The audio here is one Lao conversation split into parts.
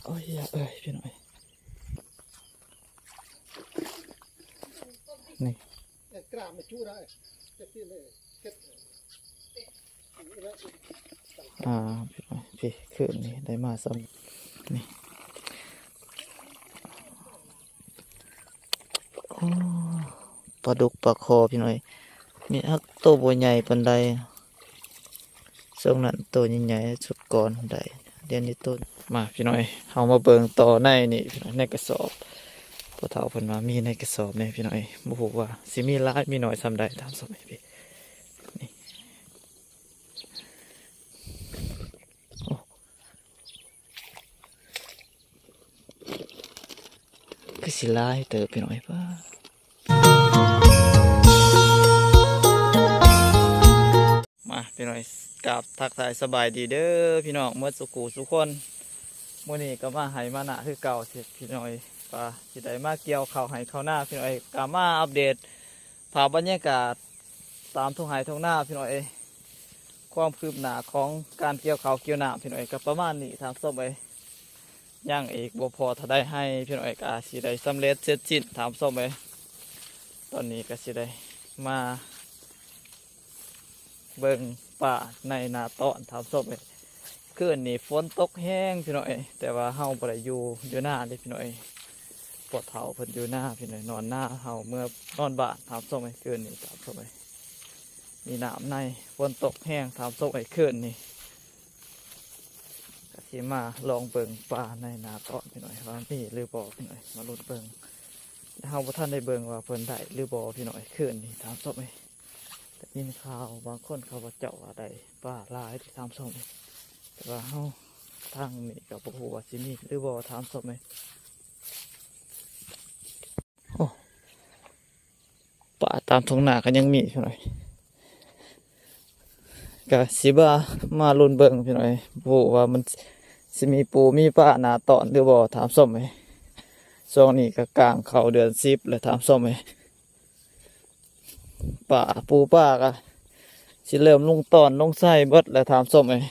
ໂອ້ຍ ເອີຍ ພີ່ນ້ອງເອີຍ ນີ້ ອ່າ ພີ່ນ້ອງ ພີ່ ຄືນນີ້ໄດ້ມາຊ້ຳນີ້ ໂອ້ ປາດຸກປາຄໍພີ່ນ້ອງເອີຍ ມີອັກໂຕບໍ່ໃຫຍ່ປານໃດ ຊ່ວງນັ້ນໂຕໃຫຍ່ໆ ຊຸດກ່ອນໄດ້ ດຽວນີ້ໂຕ ມາພີ່ນ້ອງເອີຍ ເຮົາມາເບິ່ງຕໍ່ໃນນີ້ພີ່ນ້ອງ ໃນກະສອບ ພໍ່ເຖົ້າເພິ່ນວ່າມີໃນກະສອບນີ້ພີ່ນ້ອງເອີຍ ບໍ່ຮູ້ວ່າຊິມີຫຼາຍມີໜ້ອຍສ່ຳໃດ ຕາມສ່ອງໃຫ້ພີ່ ນີ້ ໂອ້ ຄືຊິຫຼາຍເຕີບພີ່ນ້ອງເອີຍ ປ້າ ມາພີ່ນ້ອງເອີຍ ກາບທັກທາຍສະບາຍດີເດີພີ່ນ້ອງໝົດສູ່ຄູ່ສູ່ຄົນ ມື້ນີ້ກໍມາໄຮ່ມານາຄືເກົ່າ ພີ່ນ້ອງເອີຍ ວ່າຊິໄດ້ມາກ່ຽວເຂົ້າໄຮ່ເຂົ້ານາ ພີ່ນ້ອງເອີຍ ກໍມາອັບເດດ ພາບບັນຍາກາດຕາມທົ່ງໄຮ່ທົ່ງນາພີ່ນ້ອງເອີຍ ຄວາມຄືບໜ້າຂອງການກ່ຽວເຂົ້າກ່ຽວນາພີ່ນ້ອງເອີຍ ກໍປະມານນີ້ທ່ານຜູ້ຊົມເອີຍ ຍັງອີກບໍ່ພໍເທົ່າໃດໄຮ່ພີ່ນ້ອງເອີຍ ກໍຊິໄດ້ສຳເລັດເສັດສິ້ນທ່ານຜູ້ຊົມເອີຍ ຕອນນີ້ກໍຊິໄດ້ມາ ເບິ່ງປາໃນນາຕອນທ່ານຜູ້ຊົມເອີຍ ຄືນນີ້ຝົນຕົກແຮງພີ່ນ້ອງເອີຍ ແຕ່ວ່າເຮົາບໍ່ໄດ້ຢູ່ ຢູ່ນາເດ້ພີ່ນ້ອງເອີຍ ພໍ່ເຖົ້າເພິ່ນຢູ່ນາພີ່ນ້ອງເອີຍ ນອນນາ ເຮົາເມືອນອນບ້ານທ່ານຜູ້ຊົມເອີຍ ຄືນນີ້ທ່ານຜູ້ຊົມເອີຍ ມີນ້ຳໃນ ຝົນຕົກແຮງທ່ານຜູ້ຊົມເອີຍ ຄືນນີ້ ກໍຊິມາລອງເບິ່ງປາໃນນາຕອນພີ່ນ້ອງເອີຍ ວ່າມີຫຼືບໍ່ພີ່ນ້ອງເອີຍ ມາລຸ້ນເບິ່ງ ແຕ່ເຮົາບໍ່ທັນໄດ້ເບິ່ງວ່າເພິ່ນໄດ້ຫຼືບໍ່ພີ່ນ້ອງເອີຍ ຄືນນີ້ທ່ານຜູ້ຊົມເອີຍ ໄດ້ຍິນຂ່າວບາງຄົນເຂົາເຈົ້າວ່າໄດ້ປາຫຼາຍທີ່ທ່ານຜູ້ຊົມ ແຕ່ວ່າເຮົາທາງນີ້ກໍບໍ່ຮູ້ວ່າຊິມີຫຼືບໍ່ທ່ານຜູ້ຊົມເອີຍ ໂອ້ ປາຕາມທົ່ງນາກໍຍັງມີພີ່ນ້ອງ ກໍຊິມາ ມາລຸ້ນເບິ່ງພີ່ນ້ອງ ບໍ່ຮູ້ວ່າມັນຊິມີປູມີປານາຕອນຫຼືບໍ່ທ່ານຜູ້ຊົມເອີຍ ຊ່ວງນີ້ກໍກາງເຂົ້າເດືອນສິບແລ້ວທ່ານຜູ້ຊົມເອີຍ ປາ ປູປາກໍຊິເລີ່ມລົງຕອນລົງໄຊເບິດແລ້ວທ່ານຜູ້ຊົມເອີຍ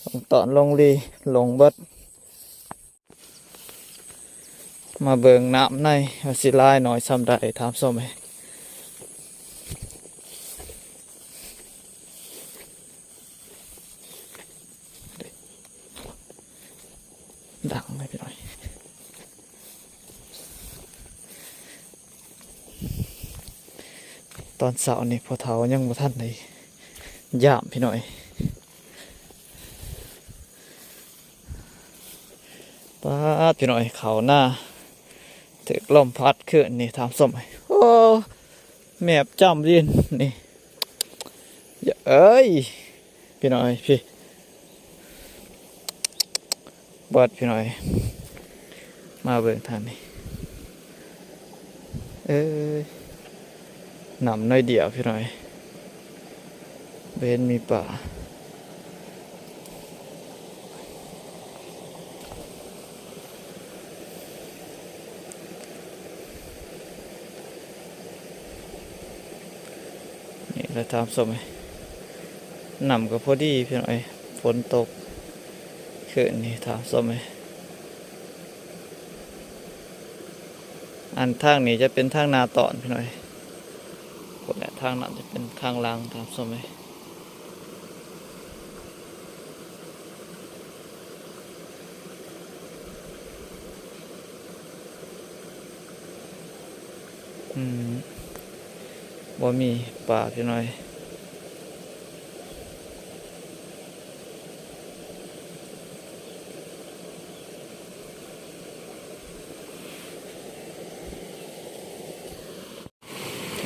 ລົງຕອນລົງລີລົງເບິດ ມາເບິ່ງນ້ຳໃນວ່າຊິຫຼາຍໜ້ອຍສ່ຳໃດທ່ານຜູ້ຊົມເອີຍ ດັງເລີຍພີ່ນ້ອງ ຕອນເຊົ້ານີ້ພໍ່ເຖົ້າຍັງບໍ່ທັນໄດ້ຢາມພີ່ນ້ອງເອີຍ ປາດ ພີ່ນ້ອງເອີຍ ເຂົ້ານາ ຖືກລົມພັດຄືນນີ້ທ່ານຜູ້ຊົມ ໂອ້ ແມບຈ້ຳດິນນີ້ ເອີຍ ພີ່ນ້ອງເອີຍ ພີ່ ເບິດພີ່ນ້ອງເອີຍ ມາເບິ່ງທາງນີ້ ເອີຍ ນ້ຳໜ້ອຍດຽວພີ່ນ້ອງເອີຍ ບໍ່ເຫັນມີປາ ນີ້ແຫຼະທ່ານຜູ້ຊົມເອີຍ ນ້ຳກໍພໍດີພີ່ນ້ອງເອີຍ ຝົນຕົກຄືນນີ້ທ່ານຜູ້ຊົມເອີຍ ອັນທາງນີ້ຈະເປັນທາງໜ້າຕອນພີ່ນ້ອງເອີຍ ພຸ້ນແຫຼະ ທາງນັ້ນຈະເປັນທາງຫຼັງທ່ານຜູ້ຊົມເອີຍ ອືມ ບໍ່ມີປາພີ່ນ້ອງເອີຍ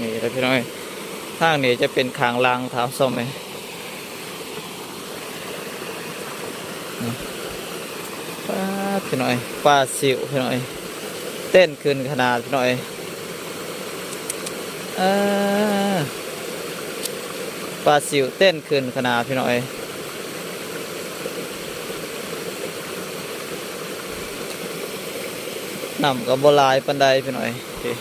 ນີ້ແຫຼະພີ່ນ້ອງເອີຍ ທາງນີ້ຈະເປັນຂ້າງຫຼັງທ່ານຜູ້ຊົມເອີຍ ປາດ ພີ່ນ້ອງເອີຍ ປາຊິວພີ່ນ້ອງເອີຍ ເຕັ້ນຂຶ້ນຂະໜາດພີ່ນ້ອງເອີຍ ເອີ ປາຊິວເຕັ້ນຂຶ້ນຂະໜາດພີ່ນ້ອງເອີຍ ນ້ຳກໍບໍ່ຫຼາຍປານໃດພີ່ນ້ອງເອີຍ.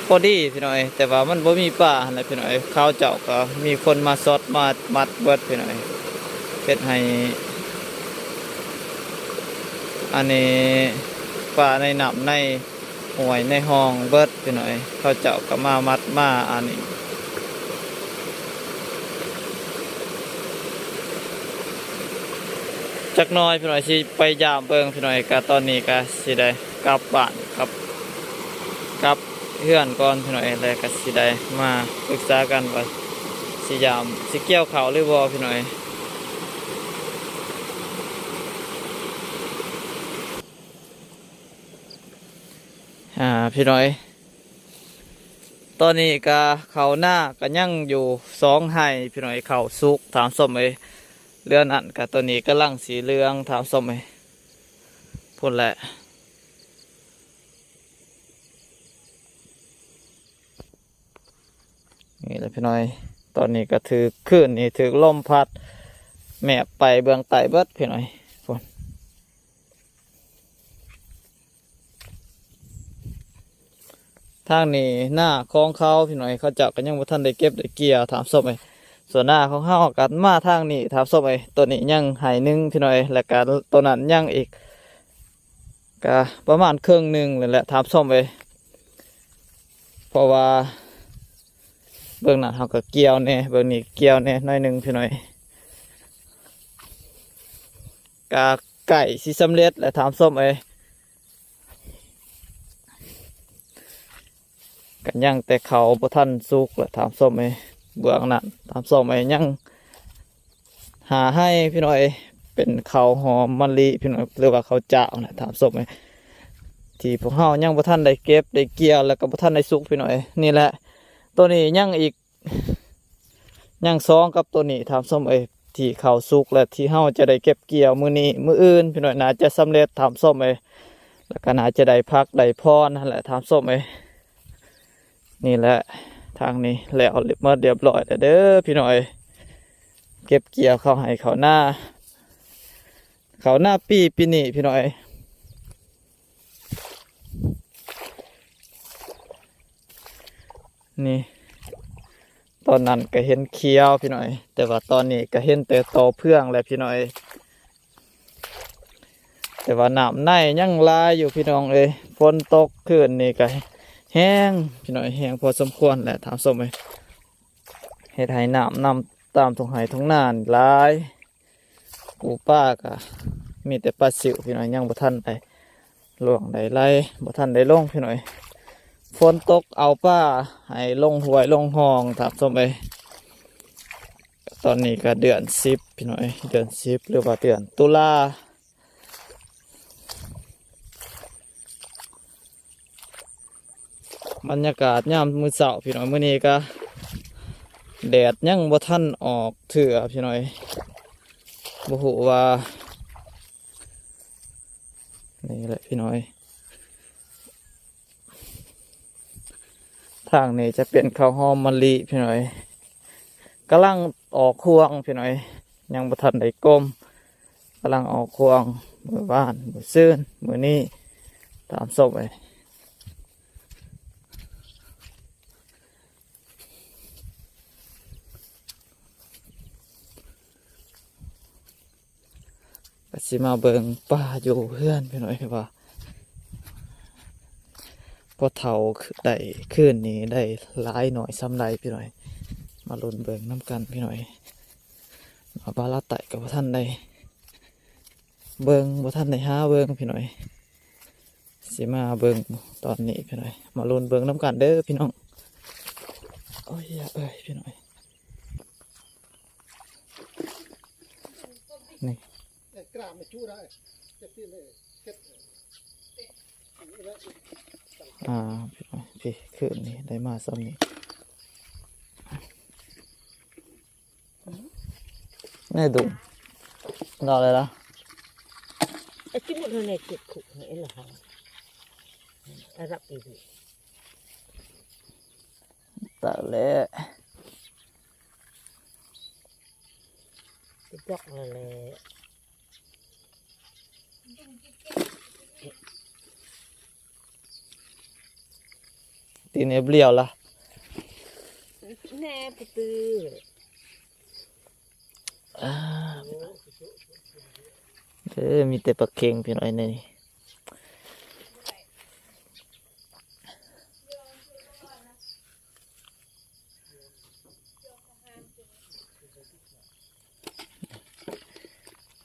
ພໍດີພີ່ນ້ອງເອີຍ, ແຕ່ວ່າມັນບໍ່ມີປາຫັ້ນແຫຼະພີ່ນ້ອງເອີຍ. ເຂົາເຈົ້າກໍມີຄົນມາຊັອດມາມັດເບິດພີ່ນ້ອງເອີຍ, ເຮັດໃຫ້ອັນນີ້ປາໃນນ້ຳໃນຫ້ວຍໃນຮ່ອງເບິດພີ່ນ້ອງເອີຍ. ເຂົາເຈົ້າກໍມາມັດມາອັນນີ້ ຈັກໜ່ອຍພີ່ນ້ອງ ຊິໄປຢາມເບິ່ງພີ່ນ້ອງ. ກະຕອນນີ້ກະຊິໄດ້ກັບບ້ານ ກັບ ກັບເຮືອນກ່ອນພີ່ນ້ອງ ແລ້ວກະຊິໄດ້ມາປຶກສາກັນວ່າຊິຢາມ ຊິກ່ຽວເຂົ້າຫຼືບໍ່ພີ່ນ້ອງ. ອ່າ ພີ່ນ້ອງ ຕອນນີ້ກະເຂົ້ານາກະຍັງຢູ່ສອງໄຮ່ພີ່ນ້ອງ ເຂົ້າສຸກທ່ານຜູ້ຊົມເອີຍ. ເຫຼືອນັ້ນກະຕອນນີ້ກຳລັງສີເຫຼືອງທ່ານຜູ້ຊົມເອີຍ ພຸ້ນແຫຼະ. ນີ້ແຫຼະພີ່ນ້ອງ ຕອນນີ້ກະຖືກ ຄືນນີ້ຖືກລົມພັດແມບໄປເບື້ອງໃຕ້ເບິດພີ່ນ້ອງ ພຸ້ນ. ທາງນີ້ນາຂອງເຂົາພີ່ນ້ອງ ເຂົາເຈົ້າກໍຍັງບໍ່ທັນໄດ້ເກັບໄດ້ກ່ຽວທ່ານຜູ້ຊົມເອີຍ. ສ່ວນນາຂອງເຮົາກໍມາທາງນີ້ທ່ານຜູ້ຊົມເອີຍ. ໂຕນີ້ຍັງໄຮ່ໜຶ່ງພີ່ນ້ອງ ແລ້ວກໍໂຕນັ້ນຍັງອີກ ກໍປະມານເຄິ່ງໜຶ່ງນີ້ແຫຼະທ່ານຜູ້ຊົມເອີຍ. ເພາະວ່າເບື້ອງນັ້ນເຮົາກໍກ່ຽວແດ່ ເບື້ອງນີ້ກ່ຽວແດ່ໜ້ອຍໜຶ່ງພີ່ນ້ອງ ກໍໃກ້ຊິສຳເລັດແລ້ວທ່ານຜູ້ຊົມເອີຍ. ກໍຍັງແຕ່ເຂົ້າບໍ່ທັນສຸກແຫຼະທ່ານຜູ້ຊົມເອີຍ. ເບື້ອງນັ້ນທ່ານຜູ້ຊົມເອີຍ ຍັງຫ້າໄຮ່ພີ່ນ້ອງເອີຍ ເປັນເຂົ້າຫອມມະລິພີ່ນ້ອງ ຫຼືວ່າເຂົ້າຈ້າວນະທ່ານຜູ້ຊົມເອີຍ ທີ່ພວກເຮົາຍັງບໍ່ທັນໄດ້ເກັບໄດ້ກ່ຽວ ແລ້ວກໍບໍ່ທັນໄດ້ສຸກພີ່ນ້ອງເອີຍ. ນີ້ແຫຼະ ໂຕນີ້ຍັງອີກ ຍັງສອງກັບໂຕນີ້ທ່ານຜູ້ຊົມເອີຍ ທີ່ເຂົ້າສຸກ ແລະ ທີ່ເຮົາຈະໄດ້ເກັບກ່ຽວມື້ນີ້ມື້ອື່ນພີ່ນ້ອງ ໜ້າຈະສຳເລັດທ່ານຜູ້ຊົມເອີຍ ແລ້ວກໍໜ້າຈະໄດ້ຜັກໄດ້ພອນຫັ້ນແຫຼະທ່ານຜູ້ຊົມເອີຍ. ນີ້ແຫຼະ ທາງນີ້ແລ້ວໝົດຮຽບຮ້ອຍແລ້ວເດີພີ່ນ້ອງເອີຍ. ເກັບກ່ຽວເຂົ້າໄຮ່ເຂົ້ານາ ເຂົ້ານາປີ ປີນີ້ພີ່ນ້ອງເອີຍ. ນີ້ ຕອນນັ້ນກໍເຫັນຂຽວພີ່ນ້ອງເອີຍ ແຕ່ວ່າຕອນນີ້ກໍເຫັນແຕ່ຕໍເຟືອງແຫຼະພີ່ນ້ອງເອີຍ. ແຕ່ວ່ານ້ຳໃນຍັງຫຼາຍຢູ່ພີ່ນ້ອງເອີຍ. ຝົນຕົກຄືນນີ້ກໍແຮງພີ່ນ້ອງເອີຍ ແຮງພໍສົມຄວນແຫຼະທ່ານຜູ້ຊົມເອີຍ. ເຮັດໃຫ້ນ້ຳນຳຕາມທົ່ງໄຮ່ທົ່ງນາຫຼາຍ. ປູປາກະມີແຕ່ປາຊິວພີ່ນ້ອງ ຍັງບໍ່ທັນໄດ້ລ່ວງໄດ້ໄຫຼ ບໍ່ທັນໄດ້ລົງພີ່ນ້ອງ. ຝົນຕົກເອົາປາໃຫ້ລົງຫ້ວຍລົງຮ່ອງທ່ານຜູ້ຊົມເອີຍ. ຕອນນີ້ກະເດືອນສິບພີ່ນ້ອງ ເດືອນສິບ ຫຼືວ່າເດືອນຕຸລາ. ບັນຍາກາດຍາມມື້ເຊົ້າພີ່ນ້ອງ ມື້ນີ້ກະແດດຍັງບໍ່ທັນອອກເທື່ອພີ່ນ້ອງ. ບໍ່ຮູ້ວ່າ ນີ້ແຫຼະພີ່ນ້ອງ ທາງນີ້ຈະເປັນເຂົ້າຫອມມະລິພີ່ນ້ອງ ກຳລັງອອກຮວງພີ່ນ້ອງ ຍັງບໍ່ທັນໄດ້ກົມ ກຳລັງອອກຮວງ ມື້ວານ ມື້ຊືນ ມື້ນີ້ ຕາມສົບເອີຍ. ກໍຊິມາເບິ່ງປາຢູ່ເຮືອນພີ່ນ້ອງ ວ່າພໍ່ເຖົ້າໄດ້ຄືນນີ້ໄດ້ຫຼາຍໜ້ອຍສ່ຳໃດພີ່ນ້ອງ. ມາລຸ້ນເບິ່ງນຳກັນພີ່ນ້ອງ. ມາບາລາໄຕ້ກໍບໍ່ທັນໄດ້ ເບິ່ງ ບໍ່ທັນໄດ້ຫາເບິ່ງພີ່ນ້ອງ ຊິມາເບິ່ງຕອນນີ້ພີ່ນ້ອງ. ມາລຸ້ນເບິ່ງນຳກັນເດີພີ່ນ້ອງ. ໂອ້ຍ ເອີຍພີ່ນ້ອງ ນີ້ ອ່າ ພີ່ນ້ອງ ພີ່ ຄືນນີ້ໄດ້ມາສ່ຳນີ້. ໃນດົງ ເອົາເລີຍລະ ໄອ້ທີ່ໝົດໃນເຈັດຄຸກໃຫ້ລະ ອາຣັບອີກ ຕາຍແລ້ວ ຈອກແລ້ວແຫຼະ. ເຕ ຕີນເອບລ້ຽວລະ ແນ່ປະຕື້. ອ່າ ເອີ ມີແຕ່ປາເຄັງພີ່ນ້ອງໃນນີ້.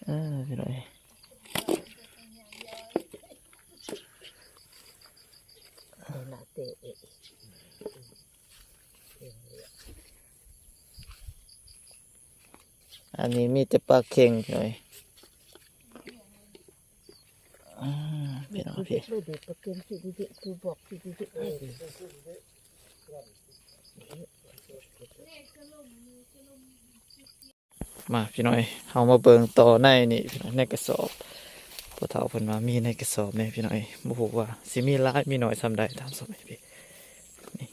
ເອີ ພີ່ນ້ອງເອີຍ ອັນນີ້ມີແຕ່ປາເຄັງພີ່ນ້ອງເອີຍ. ອືມ ພີ່ນ້ອງພີ່ ມາພີ່ນ້ອງເອີຍ ເຮົາມາເບິ່ງຕໍ່ໃນນີ້ພີ່ນ້ອງ ໃນກະສອບ. ພໍ່ເຖົ້າເພິ່ນວ່າມີໃນກະສອບນີ້ພີ່ນ້ອງເອີຍ ບໍ່ຮູ້ວ່າຊິມີຫຼາຍມີໜ້ອຍສ່ຳໃດ ຕາມສ່ອງໃຫ້ພີ່ ນີ້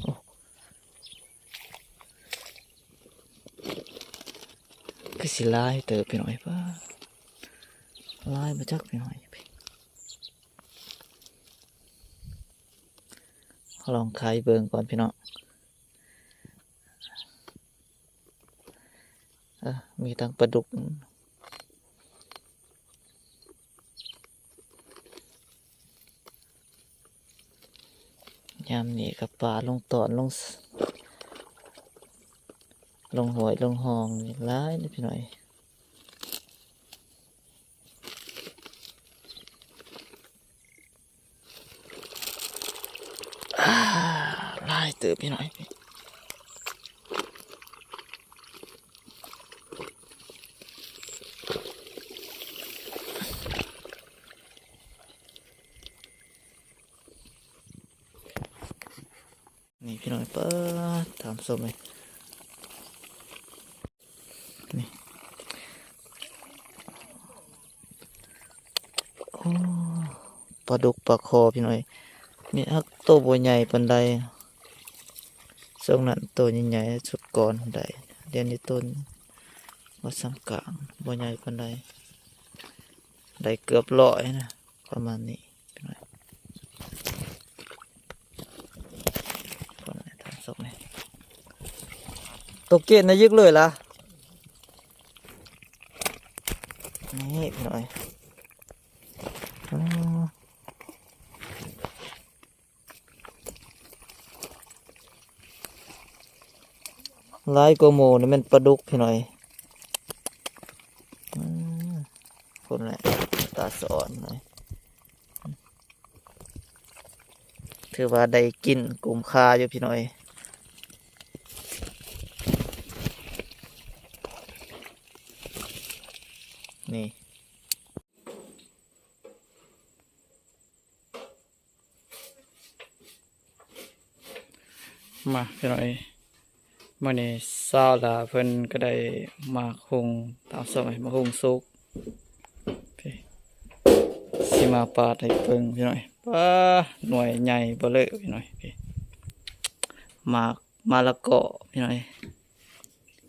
ໂອ້ ຄືຊິຫຼາຍເຕີບພີ່ນ້ອງເອີຍ ປາ ຫຼາຍບໍ່ຈັກພີ່ນ້ອງເອີຍ. ລອງໄຂເບິ່ງກ່ອນພີ່ນ້ອງ ເອີ ມີທັງປາດຸກ. ຍາມນີ້ກໍປາລົງຕອນ ລົງ ລົງຫ້ວຍລົງຮ່ອງນີ້ຫຼາຍເດ້ພີ່ນ້ອງ. ອ່າ ຫຼາຍເຕີບພີ່ນ້ອງເອີຍ. ນີ້ພີ່ນ້ອງເອີຍ ປາ ຕາມສົມເລີຍ ນີ້ ໂອ້ ປາດຸກປາຄໍພີ່ນ້ອງເອີຍ. ມີ ຫາກໂຕບໍ່ໃຫຍ່ປານໃດ ຊ່ວງນັ້ນໂຕໃຫຍ່ໆ ຊຸດກ່ອນໄດ້ ດຽວນີ້ໂຕບໍ່ສ່ຳກາງ ບໍ່ໃຫຍ່ປານໃດ ໄດ້ເກືອບຮ້ອຍນະ ປະມານນີ້ ພີ່ນ້ອງ. ໂຕເກນນະຍຶກເລີຍລະ ນີ້ພີ່ນ້ອງເອີຍ. ຫຼາຍກວ່າໝູ່ນີ້ແມ່ນປາດຸກພີ່ນ້ອງເອີຍ. ອືມ ພຸ້ນແຫຼະ ຕາສະອອນເລີຍ. ຖືວ່າໄດ້ກິນກຸ້ມຄ່າຢູ່ພີ່ນ້ອງເອີຍ ນີ້. ມາພີ່ນ້ອງເອີຍ ມື້ນີ້ສາວຫຼ້າເພິ່ນກໍໄດ້ໝາກຫຸ່ງ ຕາມສະໄໝ ໝາກຫຸ່ງສຸກ ຊິມາປາດໃຫ້ເບິ່ງພີ່ນ້ອງເອີຍ. ປາ ໜ່ວຍໃຫຍ່ເບີເລີພີ່ນ້ອງເອີຍ. ໝາກມະລະເກາະພີ່ນ້ອງເອີຍ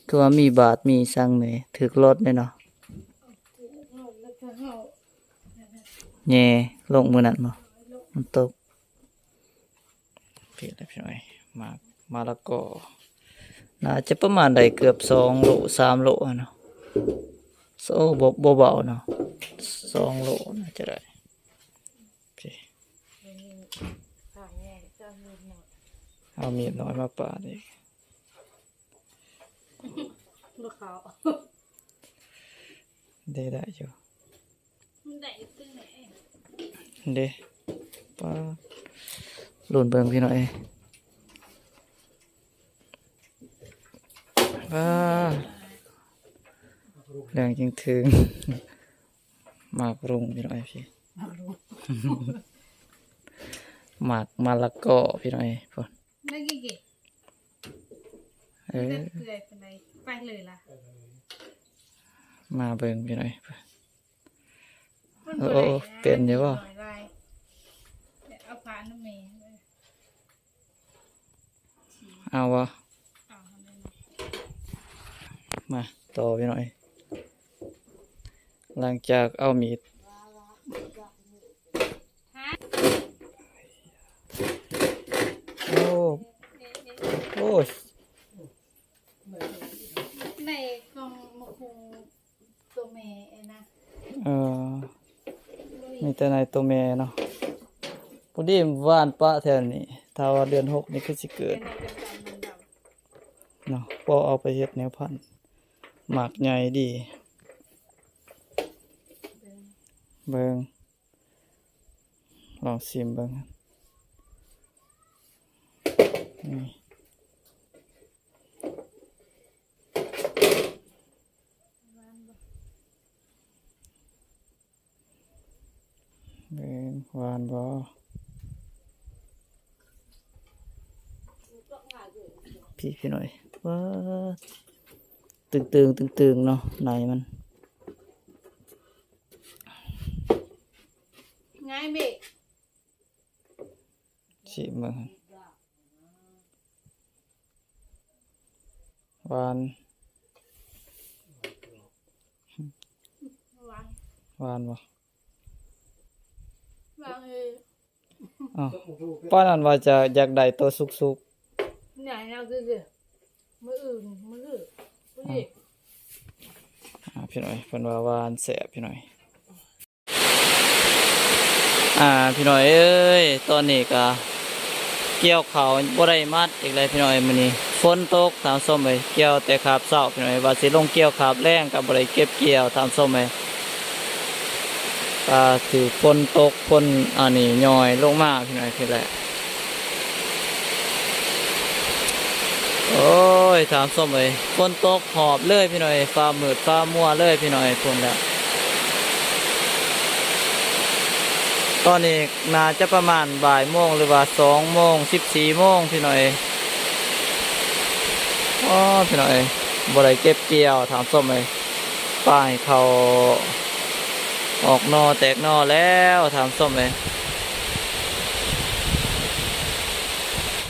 ຄືວ່າມີບາດມີສັງນີ້ ຖືກລົດເດ້ເນາະ. ແຍ່ລົງມື້ນັ້ນບໍ່ ມັນຕົກ. ນີ້ແຫຼະພີ່ນ້ອງເອີຍ ໝາກມະລະເກາະ ໜ້າຈະປະມານໄດ້ເກືອບສອງໂລ ສາມໂລຫັ້ນເນາະ. ໂອ້ ບໍ່ ບໍ່ເບົາເນາະ ສອງໂລໜ້າຈະໄດ້. ເອົາມີດນ້ອຍມາປາດອີກ ບໍ່ເຂົ້າ ໄດ້ ໄດ້ຢູ່ ມັນໄດ້ຢູ່ຕື່ມແຫຼະ ເດ້. ປາ ລຸ້ນເບິ່ງພີ່ນ້ອງເອີຍ ປາ ເລື່ອງຈິງເຖິງ ໝາກຮຸ່ງພີ່ນ້ອງເອີຍ ໝາກມະລະເກາະພີ່ນ້ອງເອີຍ ພຸ້ນ ໄດ້ກິນ ເອີ ເປື່ອຍປານໃດ ໄປເລີຍລະ ມາເບິ່ງພີ່ນ້ອງເອີຍ. ມັນບໍ່ໄດ້ ໂອ້ ເປັນຢູ່ບໍ່ ເອົາຜ້ານຳແມ່ ເອົາບໍ່ ເອົາ ມາຕໍ່ພີ່ນ້ອງເອີຍ ຫຼັງຈາກເອົາມີດ ຮະ ອ້ຍ ໃນຂອງໝາກຫຸ່ງໂຕແມ່ນະ ເອີ ມີແຕ່ໃນໂຕແມ່ເນາະ. ພໍດີຫວ່ານປະແຖວນີ້ ຖ້າວ່າເດືອນຫົກນີ້ຄືຊິເກີດເນາະ. ພໍເອົາໄປເຮັດແນວພັນ ໝາກໃຫຍ່ດີ. ເບິ່ງ ລອງຊີມເບິ່ງ ນີ້ ເບິ່ງຫວານບໍ່ ພີ່ ພີ່ນ້ອງ ວ້າ ຕຶງໆ ຕຶງໆ ເນາະ ໃນມັນ. ງ່າຍເບະ ຊີມເບິ່ງ ຫວານ ຫວານ ຫວານບໍ່? ຫວານເອີຍ. ອ້າວ ປານນັ້ນວ່າຈະຢາກໄດ້ໂຕສຸກໆ ນີ້ແນວຄື ມື້ອື່ນ ມື້ອື່ນ ມື້ອື່ນ ອ່າ ພີ່ນ້ອງ ເພິ່ນວ່າຫວານແຊບ ພີ່ນ້ອງ. ອ່າ ພີ່ນ້ອງເອີຍ ຕອນນີ້ກະກ່ຽວເຂົ້າບໍ່ໄດ້ມັດອີກແລ້ວ ພີ່ນ້ອງເອີຍ. ມື້ນີ້ຝົນຕົກ ທ່ານຜູ້ຊົມເອີຍ ກ່ຽວແຕ່ຄາບເຊົ້າ ພີ່ນ້ອງເອີຍ ວ່າຊິລົງກ່ຽວຄາບແລງກະບໍ່ໄດ້ເກັບກ່ຽວ ທ່ານຜູ້ຊົມເອີຍ. ກະຖືກຝົນຕົກ ຝົນອັນນີ້ຍ້ອຍລົງມາ ພີ່ນ້ອງເອີຍ ພີ້ແຫຼະ. ໂອ້ຍ ທ່ານຜູ້ຊົມເອີຍ ຝົນຕົກຫອບເລີຍ ພີ່ນ້ອງເອີຍ ຟ້າມືດຟ້າມົວເລີຍ ພີ່ນ້ອງເອີຍ ພຸ້ນແຫຼະ. ຕອນນີ້ໜ້າຈະປະມານບ່າຍໂມງ ຫຼືວ່າສອງໂມງ ສິບສີ່ໂມງ ພີ່ນ້ອງເອີຍ. ອໍ ພີ່ນ້ອງເອີຍ ບໍ່ໄດ້ເກັບກ່ຽວ ທ່ານຜູ້ຊົມເອີຍ. ປາຍເຂົ້າອອກໜໍ່ແຕກໜໍ່ແລ້ວ ທ່ານຜູ້ຊົມເອີຍ.